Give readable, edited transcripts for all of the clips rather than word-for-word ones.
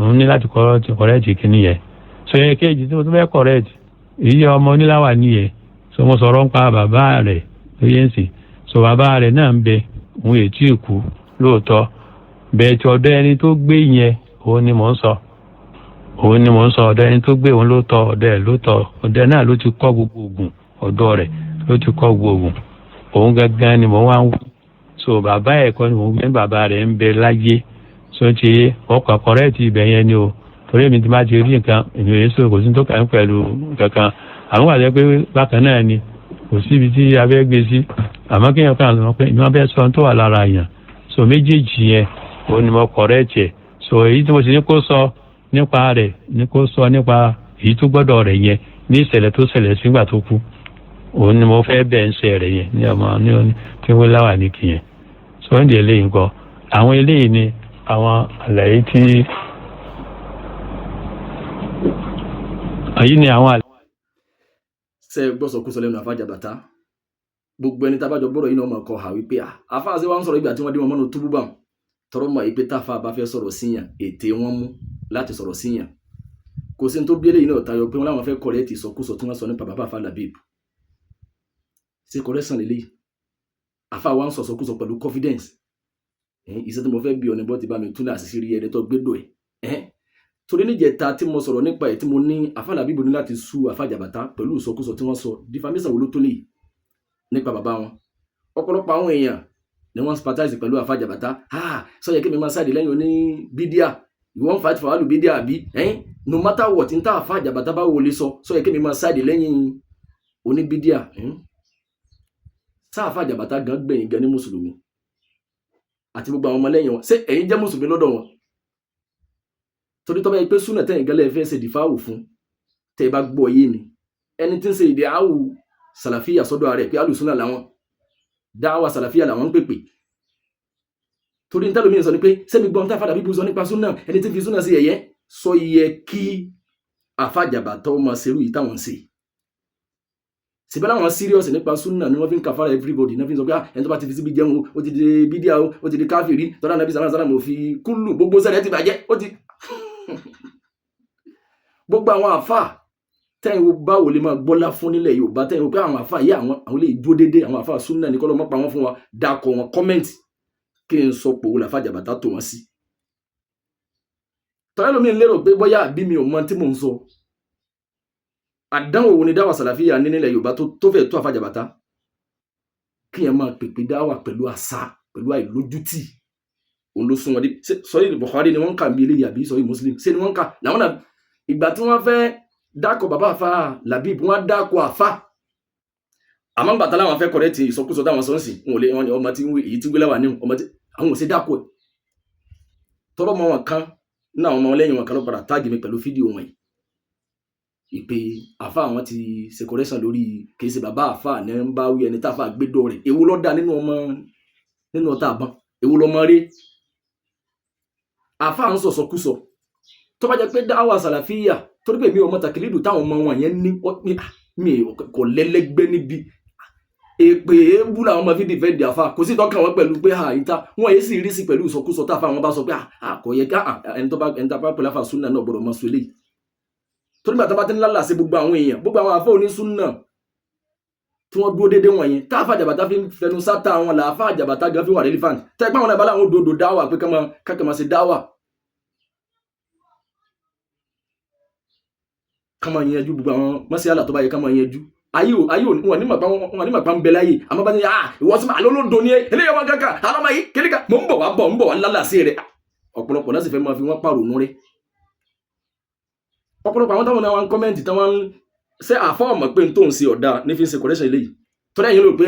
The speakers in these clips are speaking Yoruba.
Òun ní láti correct kìíní yẹn. So yẹn kejì tí mo tún fẹ́ correct, èyí ọmọ oníláwà nìyẹn. So mo sọ̀rọ̀ nípa bàbá rẹ̀ lóye ń sìn. So bàbá rẹ̀ náà ń bẹ, òun ètí ìkú lóòótọ́ bẹ́ẹ̀, tí ọ̀dọ̀ ẹni tó gbé yẹn, òun ni mò ń sọ, òun ni mò ń sọ. Ọ̀dọ̀ ẹni tó gbé òun ló tọ́, ọ̀dọ̀ ẹ̀ ló tọ́, ọ̀dọ̀ ẹ̀ náà ló ti kọ́ gbogbo ògùn, ọ̀dọ̀ rẹ̀ ló ti kọ́ gbogbo ògùn. Òun gangan ni mò ń wá ń wí. So bàbá ẹ̀ kọ́ ni mò ń gbé, bàbá rẹ̀ ń bẹ láyé. So ti ọkọ̀ kọ̀rẹ́ẹ̀tì ibẹ̀ yẹn ni o, torí èmi ti bá ti rí nǹkan, èmi ò yẹ sọ, kò sí tó kàn pẹ̀lú kankan. Àwọn wà jẹ́ pé bákan náà ni, kò síbi tí a fẹ́ gbé sí, àmọ́ kéèyàn kan lọ pé ìwọ́n fẹ́ sọ tó wà lára yàn. So méjèèjì yẹn, òun ni mo kọ̀rẹ́ẹ̀tì ẹ̀. So èyí tí mo sì ní kó sọ nípa rẹ̀, ní kó sọ nípa èyí tó gbọ́dọ̀ rẹ̀ yẹn ní ìṣẹ̀lẹ̀ tó ṣẹlẹ̀ sígbà tó kú, òun ni mo fẹ́ bẹ̀ ń ṣe rẹ̀ yẹn ní ọmọ ní tí wọ́n láwà ní kì yẹn. So ń di eléyìí nǹkan, àwọn eléyìí ni àwọn àlàyé tí èyí ni àwọn àlàyé. Ṣe gbọ́sọkúsọ lẹ́nu Àfáà Jàbàtà. Gbogbo ẹni tábàjọ gbọ́dọ̀ yìí náà mọ̀ kọ́ ha wípé àfáà ṣe wá ń sọ̀rọ̀ ìgbà tí wọ́n dé wọn mọ́nu túbú bá wọn tọrọ mọ̀ yìí pé táfà bá fẹ́ sọ̀rọ̀ síyàn, ètè wọn mú láti sọ̀rọ̀ síyàn. Kò sí ní tó bí eléyìí náà tayọ pé wọn láwọn fẹ́ kọ̀rẹ́ẹ̀tì ìsọkúsọ tí wọ́n sọ nípa bàbá Àfáà Labib. Ṣé correction lélẹ́yìí? Àfáà wa ń sọ̀sọkúsọ pẹ̀lú confidence. Iṣẹ́ tí mo fẹ́ bí ọ ní bọ́ ti bá mi tún ní àṣìṣe rí ẹni tó gbédò ẹ̀, torí níjẹta tí mo sọ̀rọ̀ nípa ẹ̀ tí mo ní Àfáà Labib ní láti sú Àfáà Jàbàtà pẹ̀lú ìsọkúsọ tí wọ́n sọ. Defamation wo ló tó lè nípa bàbá wọn? Ọ̀pọ̀lọpọ̀ àwọn èèyàn ni wọ́n sympathize pẹ̀lú Àfáà Jàbàtà. Ah, sọ yẹ kí mi máa side lẹ́yìn oní bídíà? You wan fight for alu bídíà àbí? No matter what n tá Àfáà Jàbàtà bá wọlé sọ, sọ yẹ kí mi máa side lẹ́yìn oní bídíà? Sá Àfáà Jàbàtà gan gbẹ̀yìn gan ní mùsùlùmí àti gbogbo àwọn ọmọlẹ́yìn wọn, ṣé ẹ̀yin jẹ́ mùsùlùmí lọ́dọ̀ wọn? Torí tọ́ba yìí pé súnà tẹ̀yìn gẹ́lẹ́ fẹ́ ṣe dìfáwò fún, tẹ́ ẹ bá gbọ́ yé ni, ẹni tí ń ṣe ìdí àwù sàlàfíà sọ́dọ̀ rẹ̀ pé alùsúnà làwọn, dáwà sàlàfíà làwọn ń pèpè. Torí ní tẹ́lómi sọ ni pé sẹ́mi gbọ́n tá Àfáà Làbíbù sọ nípa súnà, ẹni tí ń fi súnà sí ẹ̀yẹ, sọ yẹ kí Àfáà Jàbàtà ọmọ ṣerú yìí táwọn ń ṣe síbẹ̀ láwọn serious nípa súnà ni wọ́n fi ń kàfàrà everybody náà, fi ń sọ pé ẹni tó bá ti fi síbi jẹun, ó ti di bídíà, ó ti di káfìrí, tọ́lá nàbí sàlá sàlá mo fi kúlù gbogbo sẹ́rẹ̀ ti bàjẹ́. Ó ti gbogbo àwọn àfà tẹ́yìn wo báwo lè máa gbọ́lá fún nílẹ̀ Yorùbá, tẹ́yìn wo pé àwọn àfà yìí, àwọn lè dúró déédéé, àwọn àfà súnà ní kọ́lọ́ mọ́ pa wọ́n fún wa, dákọ̀ wọn, comment kí n sọ pòwó làfà Jàbàtà tó wọ́n sí. Tọ́lá lómi lérò pé bóyá àbí mi ò mọ tí mò ń sọ. Àdánwò wo ni dáwà sàlàfíà ní nílẹ̀ Yorùbá tó fẹ́ tó Àfáà Jàbàtà? Kí yẹn máa pèpè dáwà pẹ̀lú àṣà, pẹ̀lú àìlójútì, òun ló sún wọn dé. Sọ́yìn Bukhari ni wọ́n ń kà bí eléyìí àbí sọ́yìn Muslim ṣé ni wọ́n ń kà làwọn náà? Ìgbà tí wọ́n fẹ́ dákọ̀ bàbá Àfáà Labib, wọ́n dákọ̀ àfà, àmọ́ gbàtà láwọn fẹ́ correct ìsọkúsọ táwọn sọ ń sìn, wọn ò lè wọn ni ọmọ tí ń wí èyí tí ń gbé láwà ní ọmọ tí àwọn ò ṣe dákọ̀ ẹ̀. Tọrọ mọ wọn kan ní àwọn ọmọ lẹ́yìn wọn kan ló padà tag mi pẹ̀lú fídíò wọn yìí, ìpè àfa àwọn ti ṣe correction lórí kì í ṣe bàbá àfa ní ń bá wí, ẹni tá àfa gbẹdọ rẹ̀. Èwo ló dá nínú ọmọ nínú ọta àbọn? Èwo lọmọ rí? Àfa ń sọ̀sọ̀kúsọ. Tó bá jẹ́ pé dáwà sàlàfíà, torí pé mi ò mọ tàkìlídù táwọn ọmọ wọn yẹn ní, mi kò lẹ́lẹ́gbẹ́ níbi èpè èébú làwọn ọmọ fi defend àfa. Kò sí ìtọ́kàn wọn pẹ̀lú pé àyíká wọn yìí sì rí sí pẹ̀lú ìsọkúsọ táfa wọn bá sọ pé kò yẹ ká ẹni tó bá ẹni tó bá pẹ̀lú àfa súnà náà gbọ́dọ̀ mọ sọ eléyìí. Torí gbàtà bá ti ń lálà sí gbogbo àwọn èèyàn, gbogbo àwọn àfọ onísúnà tí wọ́n dúró déédéé wọ̀nyẹn, tá àfa Jàbàtà fi ń fẹnu sátà wọn là, àfa Jàbàtà gan fi wà relevant. Tẹ́ pé àwọn náà bá láwọn òdòdó dáwà pé kákẹ́ máa ṣe dáwà, ká máa yanjú gbogbo àwọn mọ́síálà tó bá yẹ ká máa yanjú. Ayé ò ayé ò wọn ní màpá, wọn ní màpá ń bẹ láyé. Àmọ́ bá ní ìwọ sí máa lólódo ní eléyìí ọmọ kankan alọ́mọ yìí kíníkà mò ń bọ̀ wá bọ̀ ń bọ̀ wá lálàsí rẹ̀. Ọ̀pọ̀lọpọ̀ náà sì fẹ́ máa fi wọ́n pàrònú rẹ̀. Ọ̀pọ̀lọpọ̀ àwọn táwọn náà wá ń comment táwọn ń ṣe àfọ́ ọ̀mọ̀ pé n tó ń ṣe ọ̀dà ní fi ń ṣe correction eléyìí, torí ẹ̀yin rò pé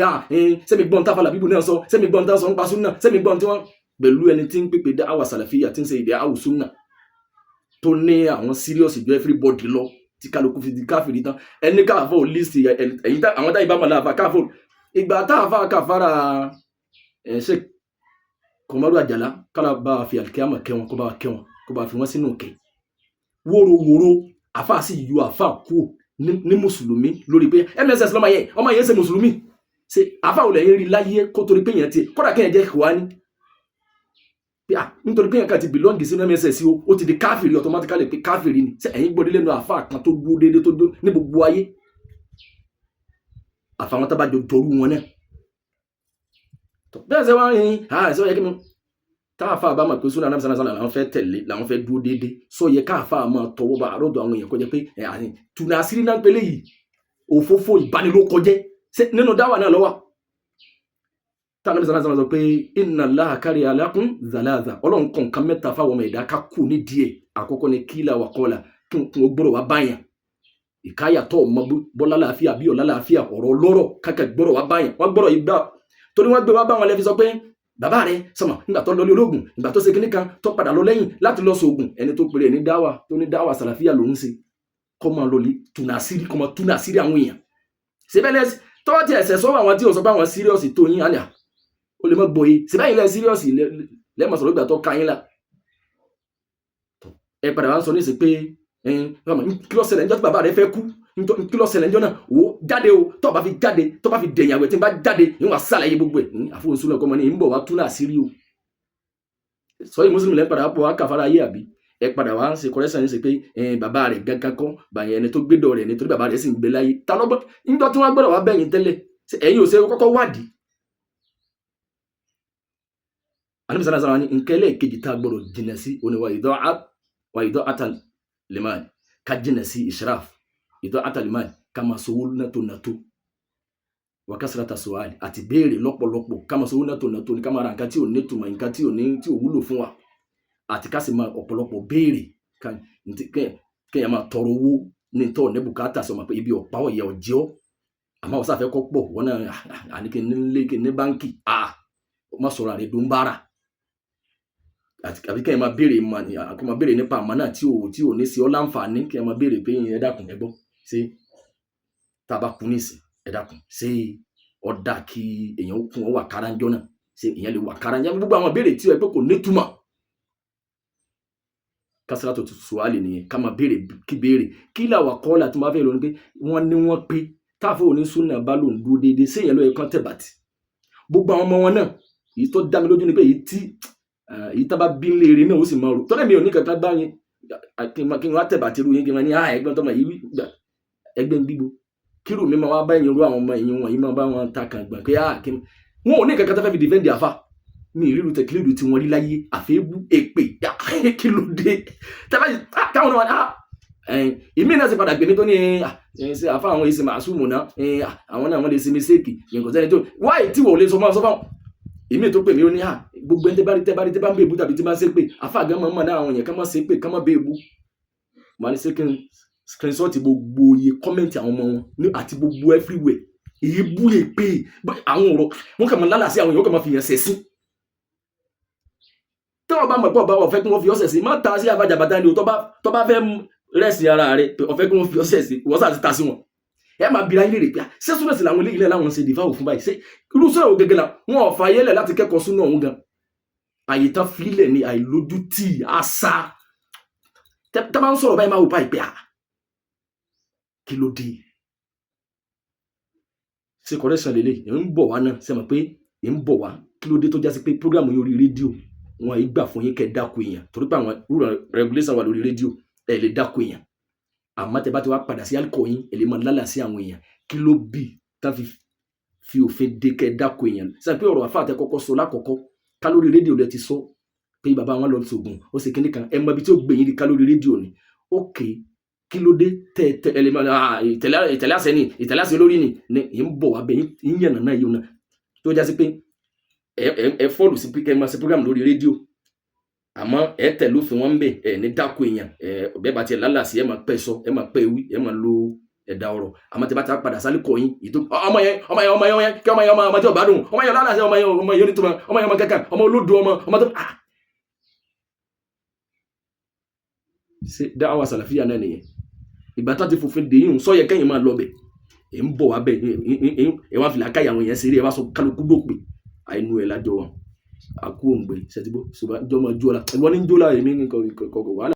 sẹ́mi gbọ́n táfàlà bíbù náà sọ, sẹ́mi gbọ́n tá sọ ń pa súnà, sẹ́mi gbọ́n tí wọ́n pẹ̀lú ẹni tí ń pèpè dáwà sàlàfíà, tí ń ṣe ìdí àwù súnà, tó ní àwọn serious ju everybody lọ, tí kálukú fi di káfìrí tán. Ẹni káfọ́ ò list ẹ̀yìn àwọn táyì bá mọ̀ láàfà káfọ́ ìgbà táàfà káfàrà ẹ̀ ṣe Kọ̀mọ́rú Àjàlá, kálá bá a fi àlìkíyàmọ̀ kẹ́ wọn, kó bá a kẹ́ wọn, kó bá a fi wọ́n sínú kẹ́ wórówóró. Àfà sì yọ àfà kú ní mùsùlùmí lórí pé MSS lọ́mọ yẹn, ọmọ yẹn ṣe mùsùlùmí ṣe àfà ò lẹ́yìn rí láyé kó torí pé yẹn ti kódà kéèyàn jẹ́ kìwání. Pé à nítorí pé yẹn kan ti belong sínú MSS o, ó ti di káfìrí automatically, pé káfìrí ni. Ṣé ẹ̀yin gbọ́dọ̀ lẹ́nu àfa kan tó dúró déédéé, tó dúró ní gbogbo ayé, àfàwọn tá bá jọ jọrú wọn náà? Bẹ́ẹ̀ sẹ́ wá ń yin àá ṣe ó yẹ kí mi táàfà bá mọ̀ pé súnà náà sàlá làwọn fẹ́ tẹ̀lé, làwọn fẹ́ dúró déédéé, sọ yẹ káàfà máa tọwọ́ bá àròdọ̀ àwọn èèyàn kọjá pé ẹ̀ àní tùnà àṣírí náà ń pélé yìí, òfófó ìbanilókọjẹ́ nínú dáwà náà lọ́wọ́ táwọn náà sàlá sọ pé inna Allaha kariha lakum zalaza. Ọlọ́run kọ̀ nǹkan mẹ́ta fáwọn ọmọ ẹ̀dá ká kú ní díẹ̀. Àkọ́kọ́ ni kílà wà kọ́là, kí n gbọ́dọ̀ wá báyàn ìkáyà tó ọmọ bọ́lá láàfíà bí ọ̀lá láàfíà, ọ̀rọ̀ ọlọ́rọ̀ kákẹ́ gbọ́dọ̀ wá báyàn. Wọ́n gbọ́dọ̀ yìí gbà torí wọ́n gbé wá bá wọn lẹ́fi sọ pé bàbá rẹ sọmọ nígbà tó lọ lé ológun, ìgbà tó ṣe kinní kan, tó padà lọ lẹ́yìn láti lọ sóògùn. Ẹni tó pèrè ní dáwà, tó ní dáwà sàlàfíà lòún ṣe, kọ́ máa lọ lé tùnà sírí, kọ́ máa túnà sírí àwọn èèyàn síbẹ̀lẹ̀. Tọ́wọ́ ti ẹ̀sẹ̀ sọ́wọ́ àwọn tí ò sọ pé àwọn serious tó yín àná, ó lè má gbọ́yé síbẹ̀ yìí lẹ́ serious lẹ́mọ̀ sọ̀rọ̀ ìgbà tó ka yín la. Ẹ padà wá ń sọ ní ìsìn pé kí ló ṣẹlẹ̀ níjọ́ tí bàbá rẹ fẹ́ kú? Kí ló ṣẹlẹ̀ níjọ́ náà? Wò ó jáde o, tó bá fi jáde, tó bá fi dẹ̀yìn àwẹ̀ tí n bá jáde, ìwọ̀n wá sàlàyé gbogbo ẹ̀. Àfọwọ́n sunu ẹ̀kọ́ mọ́ ni ń bọ̀ wá tún náà sírí o. Sọ́yìn mùsùlùmí lẹ́ padà pọ̀ wá kàfàrà ayé, àbí ẹ padà wá ń ṣe correction ní ṣe pé bàbá rẹ̀ gángan kọ́ bàyẹn, ẹni tó gbédọ̀ rẹ̀ nítorí bàbá rẹ̀ sì ń gbé láyé. Ta lọ́gbọ́n níjọ́ tí wọ́n gbọ́dọ̀ wá bẹ̀yìn tẹ́lẹ̀, ẹ̀yin ò ṣe kọ́kọ́ wádìí? Ànábì sallallahu alaihi wasallam ní nǹkan ẹlẹ́ẹ̀kejì tá a gbọ́dọ̀ jìnà sí òní wà ìdọ́ àtàlẹ́mán, ká jìnà sí israf, ìdọ́ àtàlẹ́mán, ká máa sowó nàtó nàtó, wà kasrata su'al, àti béèrè lọ́pọ̀lọpọ̀. Ká máa sowó nàtó nàtó ní ká máa ra nǹkan tí ò ní tùmọ̀, nǹkan tí ò ní, tí ò wúlò fún wa, àti ká sì máa ọ̀pọ̀lọpọ̀ béèrè, kéèyàn máa tọrọ owó ní tọ́ ní bùkátà. Sọ ma pé ibi ọ̀pá ọ̀yẹ̀ ọ̀jẹ́ ọ́, àmọ́ ọ̀sá fẹ́ kọ́ pọ̀ wọn náà, àní kí n nílé, kí n ní báńkì, má sọ̀rọ̀ àrẹ dùn bára. Àbí kéèyàn máa béèrè ìmọ̀, kó máa béèrè nípa àmọ́ náà tí ò ní sí ọ́ láǹfààní. Kéèyàn máa béèrè pé ẹ dákun, ẹ gbọ́, ṣé tá a bá kú nísìn, ẹ dákun, ṣé ó dáa kí èèyàn kún ọ wà káráńjọ́ náà, ṣé èèyàn lè wà káráńjọ́? Gbogbo àwọn béèrè tí ó yẹ pé kò nítumọ̀, kásáràtò sùwálì nìyẹn, ká máa béèrè kí béèrè kí làwà kọ́là tí wọ́n bá fẹ́ lọ ní pé wọ́n ní wọ́n pé táàfọ̀ òní súnà bá lòun dúró déédéé, ṣé èèyàn ló yẹ kán tẹ̀ bàtì gbogbo àwọn ọmọ wọn náà? Èyí tó dá mi lójú ni pé èyí tá bá bí ń léere náà, ó sì máa rò tọ́lẹ̀ mi ò ní kankan bá yín kí n wá tẹ̀ bàtì irú yín, kí n máa ní ẹgbẹ́ tọmọ yìí gbà ẹgbẹ́ ń gbígbó kírù mi máa wá bá ẹ̀yìn rú àwọn ọmọ ẹ̀yìn wọn yìí, máa bá wọn ta kàngbọ̀n pé kí wọn ò ní kankan tó fẹ́ fi defend àfa mi. Ìrírí tẹkílìdù tí wọ́n rí láyé àfẹ́bú èpè, kí ló dé táwọn náà wà ìmí náà sì padà gbèmí tó ní ṣe àfa àwọn èsì màsúmù náà, àwọn náà wọ́n lè ṣe mistake, nǹkan sẹ́ni tó wáyé tí wọ́n lè sọ máa sọ fáwọn. Ìmí tó pè mí, ó ní gbogbo ẹni tẹ́ bá rí, tẹ́ bá rí, tẹ́ bá ń bèbú tàbí tí bá ń ṣe pé àfa àgán máa ń mọ̀ náà, àwọn èèyàn ká má ṣe pé, ká má bèbú. Màá ní ṣé kí n screenshot gbogbo iye comment àwọn ọmọ wọn àti gbogbo everywhere, èébú, èpè, àwọn ọ̀rọ̀ wọn kàn máa lálàsí, àwọn èèyàn kàn máa fi yàn ṣẹ̀sín. Tí wọ́n bá mọ̀ pé ọba ọ̀fẹ́ kí wọ́n fi ọ́sẹ̀ sí, má ta sí àbájábátá ni o. Tó bá fẹ́ rẹ̀sì ara rẹ̀ pé ọ̀fẹ́ kí wọ́n fi ọ́sẹ̀ sí, wọ́n sà ti ta sí wọn. Ẹ máa bira yín léèrè pé ṣé súnà sí làwọn eléyìí náà láwọn ń ṣe dìfáwò fún báyìí? Ṣé irú súnà wo gẹ́gẹ́ la wọn ò fàyè lẹ̀ láti kẹ́kọ̀ọ́ súnà ọ̀hún gan? Àyè tán fílẹ̀ ni àìlójútì àṣà tẹ́ máa ń sọ̀rọ̀ báyìí, máa wò báyìí pé kí ló dé? Ṣe correction lélẹ̀ ẹ̀ ń bọ̀ wá náà, ṣe mọ̀ pé ẹ̀ ń bọ̀ wá? Kí ló dé tó jásí pé program yín orí rédíò wọn yìí gbà fún yín kẹ́ dáko èèyàn? Torí pé àwọn rule and regulation wà lórí rédíò, ẹ̀ lè dáko èèyàn, àmọ́ tẹ́ bá ti wá padà sí alcohol yín, ẹ̀ lè máa lálà sí àwọn èèyàn. Kí ló bì tán fi òfin de kẹ́ dáko èèyàn? Sọ pé ọ̀rọ̀ àfáà tẹ́ kọ́kọ́ sọ lákọ̀ọ́kọ́, ká lórí rédíò lẹ ti sọ pé bàbá wọn lọ sògùn, ó sì kíní kan, ẹ mọ ibi tí ó gbé yín ká lórí rédíò ni. Ok, kí ló dé tẹ tẹ ẹ lè máa ìtẹ̀lé àṣẹ ni, ìtẹ̀lé àṣẹ lórí ni ì ń bọ̀ wá bẹ̀ yín yànnà náà yìí náà tó jásí pé ẹ follow sí pé kẹ́ ẹ máa ṣe program lórí rédíò, àmọ́ ẹ tẹ̀lé òfin wọn ń bẹ̀, ẹ ní dáko èèyàn, ẹ bẹ́ẹ̀ bá tiẹ̀ lálàsí, ẹ máa pẹ́ sọ, ẹ máa pẹ́ wí, ẹ máa lo ẹ̀dá ọ̀rọ̀, àmọ́ tẹ bá ti padà sálẹ̀ kọ́ yín ìtò ọmọ yẹn, ọmọ yẹn, ọmọ yẹn, ọmọ yẹn kí ọmọ yẹn, ọmọ tí ò gbádùn, ọmọ yẹn lálàsí, ọmọ yẹn, ọmọ yẹn onítùmọ̀, ọmọ yẹn, ọmọ kankan, ọmọ olódo, ọmọ tó ṣe dáhùn sàlàfíà náà nìyẹn. Ìgbà tó ti fòfin dè yín, sọ yẹ kẹ́yìn máa lọ bẹ̀. Ẹ̀ ń bọ̀ wá bẹ̀, ẹ̀ wá fìlà káyà àwọn èèyàn ṣeré, ẹ̀ wá sọ kálukú dòpè àìnú ẹ̀ lájọ wọn àkú òǹgbẹ ṣètìgbó ṣùgbọ́n jọmọ jóla ìwọ ní jóla èmi ní kọkọ wàhálà.